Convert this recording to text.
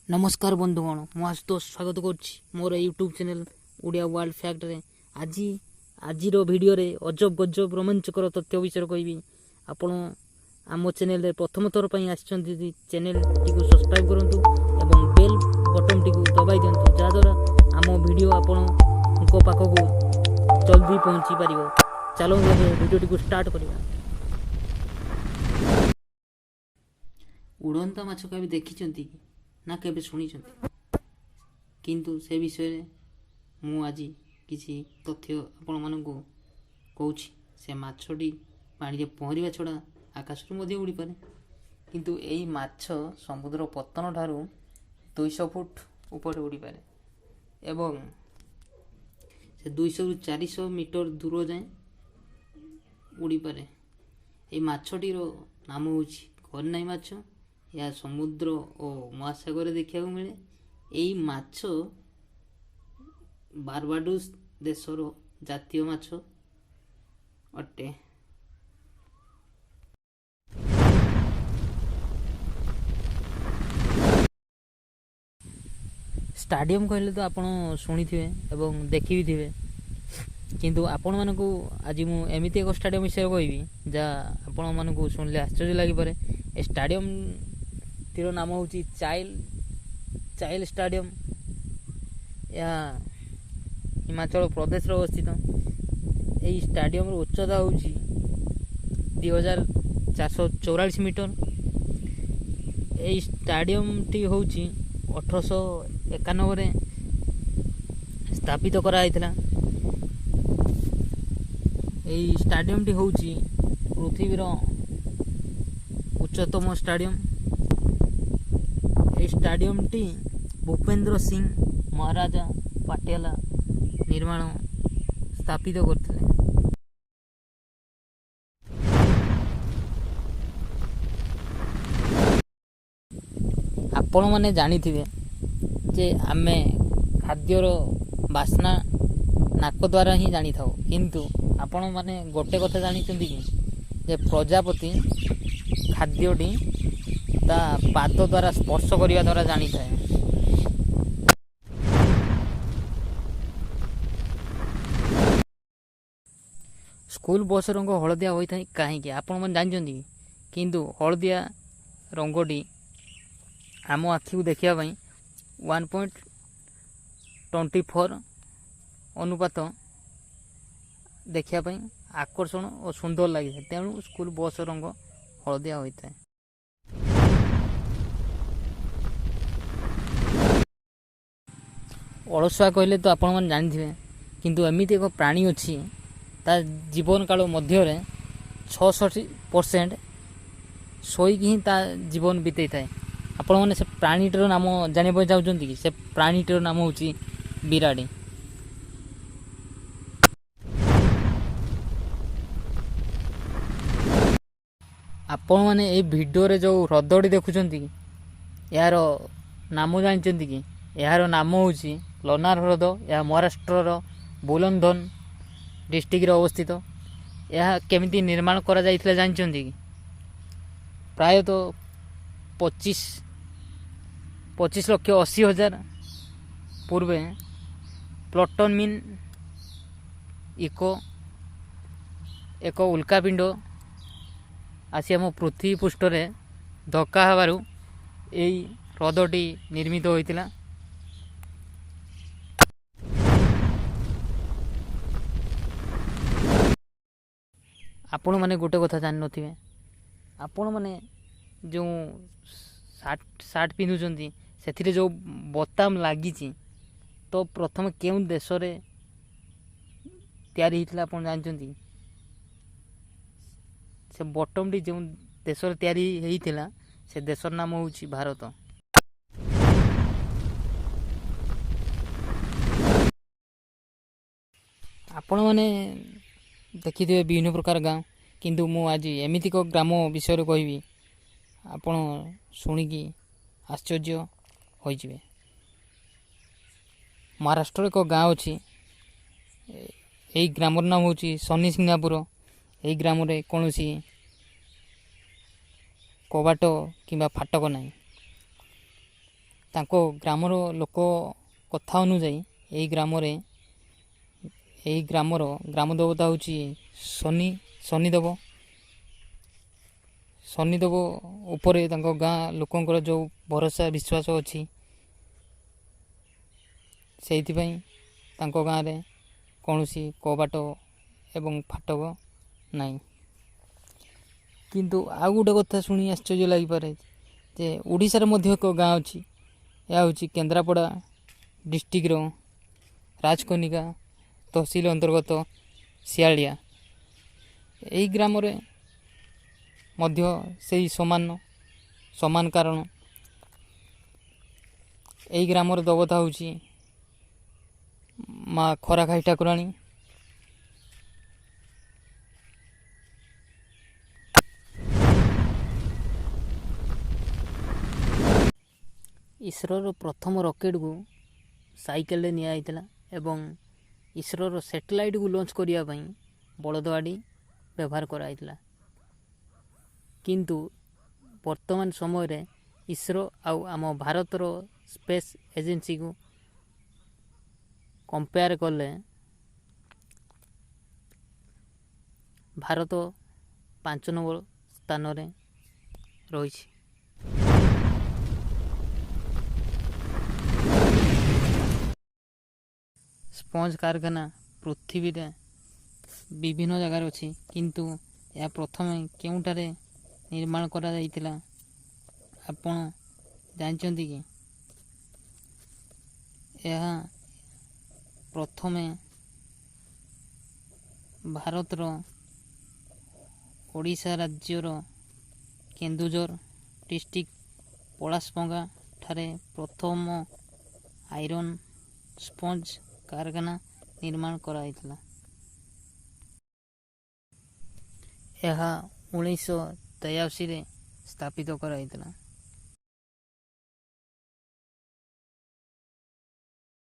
ନମସ୍କାର ବନ୍ଧୁଗଣ, ମୁଁ ଆଶୁତୋଷ ସ୍ୱାଗତ କରୁଛି ମୋର ୟୁଟ୍ୟୁବ୍ ଚ୍ୟାନେଲ୍ ଓଡ଼ିଆ ୱାର୍ଲଡ ଫ୍ୟାକ୍ଟରେ। ଆଜିର ଭିଡ଼ିଓରେ ଅଜବ ଗଜବ ରୋମାଞ୍ଚକର ତଥ୍ୟ ବିଷୟରେ କହିବି। ଆପଣ ଆମ ଚ୍ୟାନେଲରେ ପ୍ରଥମ ଥର ପାଇଁ ଆସିଛନ୍ତି ଯଦି ଚ୍ୟାନେଲଟିକୁ ସବସ୍କ୍ରାଇବ୍ କରନ୍ତୁ ଏବଂ ବେଲ୍ ବଟନ୍ଟିକୁ ଦବାଇ ଦିଅନ୍ତୁ, ଯାହାଦ୍ୱାରା ଆମ ଭିଡ଼ିଓ ଆପଣଙ୍କ ପାଖକୁ ଜଲ୍ଦି ପହଞ୍ଚି ପାରିବ। ଚାଲନ୍ତୁ ଏବେ ଭିଡ଼ିଓଟିକୁ ଷ୍ଟାର୍ଟ କରିବା। ଉଡ଼ନ୍ତା ମାଛ କେବେ ଦେଖିଛନ୍ତି କି ନା କେବେ ଶୁଣିଛନ୍ତି? କିନ୍ତୁ ସେ ବିଷୟରେ ମୁଁ ଆଜି କିଛି ତଥ୍ୟ ଆପଣମାନଙ୍କୁ କହୁଛି। ସେ ମାଛଟି ପାଣିରେ ପହଁରିବା ଛଡ଼ା ଆକାଶରୁ ମଧ୍ୟ ଉଡ଼ିପାରେ, କିନ୍ତୁ ଏହି ମାଛ ସମୁଦ୍ର ପତ୍ତନ ଠାରୁ 200 ଫୁଟ ଉପରେ ଉଡ଼ିପାରେ ଏବଂ ସେ 200ରୁ 400 ମିଟର ଦୂର ଯାଏଁ ଉଡ଼ିପାରେ। ଏହି ମାଛଟିର ନାମ ହେଉଛି କରିନାଇ ମାଛ। ଏହା ସମୁଦ୍ର ଓ ମହାସାଗରରେ ଦେଖିବାକୁ ମିଳେ। ଏହି ମାଛ ବାର୍ବାଡୋସ୍ ଦେଶର ଜାତୀୟ ମାଛ ଅଟେ। ଷ୍ଟାଡ଼ିୟମ୍ କହିଲେ ତ ଆପଣ ଶୁଣିଥିବେ ଏବଂ ଦେଖି ବି ଥିବେ, କିନ୍ତୁ ଆପଣମାନଙ୍କୁ ଆଜି ମୁଁ ଏମିତି ଏକ ଷ୍ଟାଡ଼ିୟମ୍ ବିଷୟରେ କହିବି ଯାହା ଆପଣମାନଙ୍କୁ ଶୁଣିଲେ ଆଶ୍ଚର୍ଯ୍ୟ ଲାଗିପାରେ। ଏ ଷ୍ଟାଡ଼ିୟମ୍ଟିର ନାମ ହେଉଛି ଚାଇଲ୍ଡ ଷ୍ଟାଡ଼ିୟମ୍। ଏହା ହିମାଚଳ ପ୍ରଦେଶରେ ଅବସ୍ଥିତ। ଏହି ଷ୍ଟାଡ଼ିୟମ୍ର ଉଚ୍ଚତା ହେଉଛି 2444 ମିଟର। ଏହି ଷ୍ଟାଡ଼ିୟମ୍ଟି ହେଉଛି 1891ରେ ସ୍ଥାପିତ କରାଯାଇଥିଲା। ଏହି ଷ୍ଟାଡ଼ିୟମ୍ଟି ହେଉଛି ପୃଥିବୀର ଉଚ୍ଚତମ ଷ୍ଟାଡ଼ିୟମ୍। ଏହି ଷ୍ଟାଡ଼ିୟମ୍ଟି ଭୂପେନ୍ଦ୍ର ସିଂ ମହାରାଜା ପାଟିଆଲା ନିର୍ମାଣ ସ୍ଥାପିତ କରିଥିଲେ। ଆପଣମାନେ ଜାଣିଥିବେ ଯେ ଆମେ ଖାଦ୍ୟର ବାସ୍ନା ନାକ ଦ୍ୱାରା ହିଁ ଜାଣିଥାଉ, କିନ୍ତୁ ଆପଣମାନେ ଗୋଟେ କଥା ଜାଣିଛନ୍ତି କି ଯେ ପ୍ରଜାପତି ଖାଦ୍ୟଟି ତା ପାଦ ଦ୍ୱାରା ସ୍ପର୍ଶ କରିବା ଦ୍ୱାରା ଜାଣିଥାଏ। ସ୍କୁଲ ବସ୍ ରଙ୍ଗ ହଳଦିଆ ହୋଇଥାଏ କାହିଁକି ଆପଣମାନେ ଜାଣିଛନ୍ତି କି? କିନ୍ତୁ ହଳଦିଆ ରଙ୍ଗଟି ଆମ ଆଖିକୁ ଦେଖିବା ପାଇଁ 1.24 ଅନୁପାତ ଦେଖିବା ପାଇଁ ଆକର୍ଷଣ ଓ ସୁନ୍ଦର ଲାଗିଥାଏ, ତେଣୁ ସ୍କୁଲ ବସ୍ ରଙ୍ଗ ହଳଦିଆ ହୋଇଥାଏ। ଅଳସୁଆ କହିଲେ ତ ଆପଣମାନେ ଜାଣିଥିବେ, କିନ୍ତୁ ଏମିତି ଏକ ପ୍ରାଣୀ ଅଛି ତା ଜୀବନ କାଳ ମଧ୍ୟରେ 66% ଶୋଇକି ହିଁ ତା ଜୀବନ ବିତେଇଥାଏ। ଆପଣମାନେ ସେ ପ୍ରାଣୀଟିର ନାମ ଜାଣିବା ପାଇଁ ଚାହୁଁଛନ୍ତି କି? ସେ ପ୍ରାଣୀଟିର ନାମ ହେଉଛି ବିରାଡ଼ି। ଆପଣମାନେ ଏଇ ଭିଡ଼ିଓରେ ଯେଉଁ ହ୍ରଦଟି ଦେଖୁଛନ୍ତି କି, ଏହାର ନାମ ଜାଣିଛନ୍ତି କି? ଏହାର ନାମ ହେଉଛି ଲୋନାର ହ୍ରଦ। ଏହା ମହାରାଷ୍ଟ୍ରର ବୁଲନ୍ଧନ ଡିଷ୍ଟ୍ରିକ୍ଟରେ ଅବସ୍ଥିତ। ଏହା କେମିତି ନିର୍ମାଣ କରାଯାଇଥିଲା ଜାଣିଛନ୍ତି କି? ପ୍ରାୟତଃ 25,80,000 ପୂର୍ବେ ପ୍ଲଟନମିନ୍ ଇକୋ ଏକ ଉଲ୍କାପିଣ୍ଡ ଆସି ଆମ ପୃଥିବୀ ପୃଷ୍ଠରେ ଧକ୍କା ହେବାରୁ ଏଇ ହ୍ରଦଟି ନିର୍ମିତ ହୋଇଥିଲା। ଆପଣମାନେ ଗୋଟେ କଥା ଜାଣିନଥିବେ, ଆପଣମାନେ ଯେଉଁ ସାର୍ଟ ପିନ୍ଧୁଛନ୍ତି ସେଥିରେ ଯେଉଁ ବୋତାମ ଲାଗିଛି ତ ପ୍ରଥମେ କେଉଁ ଦେଶରେ ତିଆରି ହେଇଥିଲା ଆପଣ ଜାଣିଛନ୍ତି? ସେ ବଟମଟି ଯେଉଁ ଦେଶରେ ତିଆରି ହେଇଥିଲା ସେ ଦେଶର ନାମ ହେଉଛି ଭାରତ। ଆପଣମାନେ ଦେଖିଥିବେ ବିଭିନ୍ନ ପ୍ରକାର ଗାଁ, କିନ୍ତୁ ମୁଁ ଆଜି ଏମିତି ଏକ ଗ୍ରାମ ବିଷୟରେ କହିବି ଆପଣ ଶୁଣିକି ଆଶ୍ଚର୍ଯ୍ୟ ହୋଇଯିବେ। ମହାରାଷ୍ଟ୍ରରେ ଏକ ଗାଁ ଅଛି, ଏହି ଗ୍ରାମର ନାମ ହେଉଛି ଶନି ସିଂହାପୁର। ଏହି ଗ୍ରାମରେ କୌଣସି କବାଟ କିମ୍ବା ଫାଟକ ନାହିଁ। ତାଙ୍କ ଗ୍ରାମର ଲୋକ କଥା ଅନୁଯାୟୀ ଏହି ଗ୍ରାମରେ ଏହି ଗ୍ରାମର ଗ୍ରାମ ଦେବତା ହେଉଛି ଶନି, ଶନିଦେବ। ଶନିଦେବ ଉପରେ ତାଙ୍କ ଗାଁ ଲୋକଙ୍କର ଯେଉଁ ଭରସା ବିଶ୍ୱାସ ଅଛି, ସେଇଥିପାଇଁ ତାଙ୍କ ଗାଁରେ କୌଣସି କବାଟ ଏବଂ ଫାଟକ ନାହିଁ। କିନ୍ତୁ ଆଉ ଗୋଟେ କଥା ଶୁଣି ଆଶ୍ଚର୍ଯ୍ୟ ଲାଗିପାରେ ଯେ ଓଡ଼ିଶାରେ ମଧ୍ୟ ଏକ ଗାଁ ଅଛି। ଏହା ହେଉଛି କେନ୍ଦ୍ରାପଡ଼ା ଡିଷ୍ଟ୍ରିକ୍ଟର ରାଜକନିକା ତହସିଲ ଅନ୍ତର୍ଗତ ଶିଆଳିଆ। ଏହି ଗ୍ରାମରେ ମଧ୍ୟ ସେଇ ସମାନ ସମାନ କାରଣ। ଏହି ଗ୍ରାମର ଦେବତା ହେଉଛି ମା ଖରାଖାଇ ଠାକୁରାଣୀ। ଇସ୍ରୋର ପ୍ରଥମ ରକେଟ୍କୁ ସାଇକେଲରେ ନିଆଯାଇଥିଲା ଏବଂ ଇସ୍ରୋର ସ୍ୟାଟେଲାଇଟ୍କୁ ଲଞ୍ଚ କରିବା ପାଇଁ ବଳଦ ଗାଡ଼ି ବ୍ୟବହାର କରାଯାଇଥିଲା। କିନ୍ତୁ ବର୍ତ୍ତମାନ ସମୟରେ ଇସ୍ରୋ ଆଉ ଆମ ଭାରତର ସ୍ପେସ୍ ଏଜେନ୍ସିକୁ କମ୍ପେୟାର କଲେ ଭାରତ 5 ନମ୍ବର ସ୍ଥାନରେ ରହିଛି। ସ୍ପଞ୍ଜ କାରଖାନା ପୃଥିବୀରେ ବିଭିନ୍ନ ଜାଗାରେ ଅଛି, କିନ୍ତୁ ଏହା ପ୍ରଥମେ କେଉଁଠାରେ ନିର୍ମାଣ କରାଯାଇଥିଲା ଆପଣ ଜାଣିଛନ୍ତି କି? ଏହା ପ୍ରଥମେ ଭାରତର ଓଡ଼ିଶା ରାଜ୍ୟର କେନ୍ଦୁଝର ଡିଷ୍ଟ୍ରିକ୍ଟ ପଳାଶପଙ୍ଗା ଠାରେ ପ୍ରଥମ ଆଇରନ୍ ସ୍ପଞ୍ଜ କାରଖାନା ନିର୍ମାଣ କରାଯାଇଥିଲା। ଏହା 1983ରେ ସ୍ଥାପିତ କରାଯାଇଥିଲା।